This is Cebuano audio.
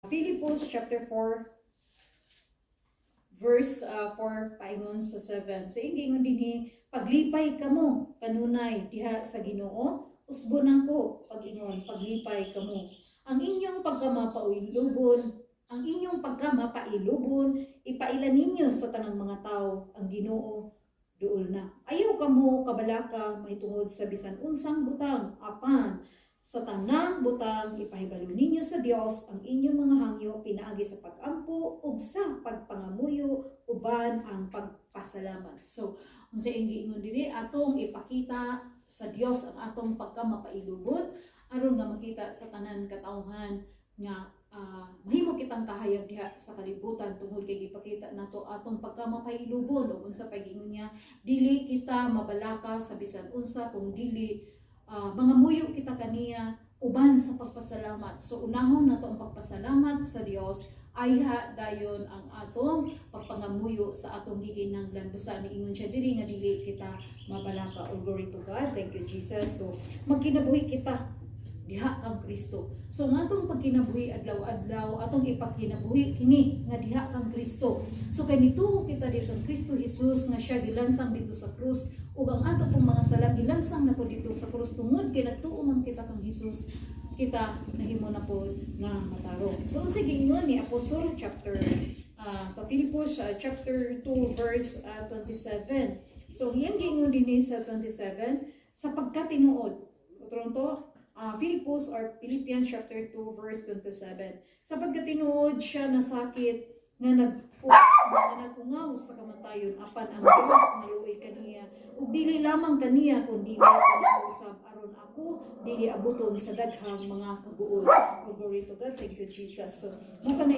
Filipos chapter 4 verse 4 paingon sa 7. So ingon dinhi, "Paglipay kamo kanunay diha sa Ginoo. Usbon nako pag-ingon, paglipay kamo. Ang inyong pagkamapailubon, ang inyong pagkamapailubon, ipaila ninyo sa tanang mga tao. Ang Ginoo duol na. Ayaw kamo kabalaka mahitungod sa bisan unsang butang, apan sa tanang butang ipahibalo ninyo sa Dios ang inyong mga hangyo pinaagi sa pag-ampo ug sa pagpangamuyo uban ang pagpasalamat." So, unsa iyang giingon diri, atong ipakita sa Dios ang atong pagkamapailubon aron nga makita sa tanan katawhan nga mahimo kitang kahayag diha sa kalibutan tungod kay gipakita nato atong pagkamapailubon. Ug unsa pa giingon niya, dili kita mabalaka sa bisan unsa kung dili mangamuyo kita kaniya uban sa pagpasalamat. So unahon nato ang pagpasalamat sa Dios, ayha dayon ang atong pagpangamuyo sa atong gikinahanglan. Busa niingon siya diri nga dili kita mabalaka. All glory to God. Thank you, Jesus. So magkinabuhi kita diha kang Kristo. So nga atong pagkinabuhi adlaw-adlaw, atong ipakinabuhi kini nga diha kang Kristo. So kay nituo kita dito kang Kristo Jesus nga siya gilansang dito sa krus ug ang ato pong mga sala gilansang na po dito sa krus, tungod kay nagtuo man kita kang Jesus, kita nahimo na po nga matarong. So unsa giingon ni Apostol chapter sa Filipos chapter 2 verse 27? So ang iyang giingon dinhi sa 27, sa pagkatinuod. Utron to, Filipos or Philippians chapter 2 verse 27. "Sa pagkatinuod siya nasakit nga nag-ungaw sa kamatayon, apan ang Dios naluoy kaniya, ug dili lamang kaniya kundi kanako usab, aron ako dili abuton sa daghang mga kaguol." Oh, glory to God. Thank you, Jesus. So mo kana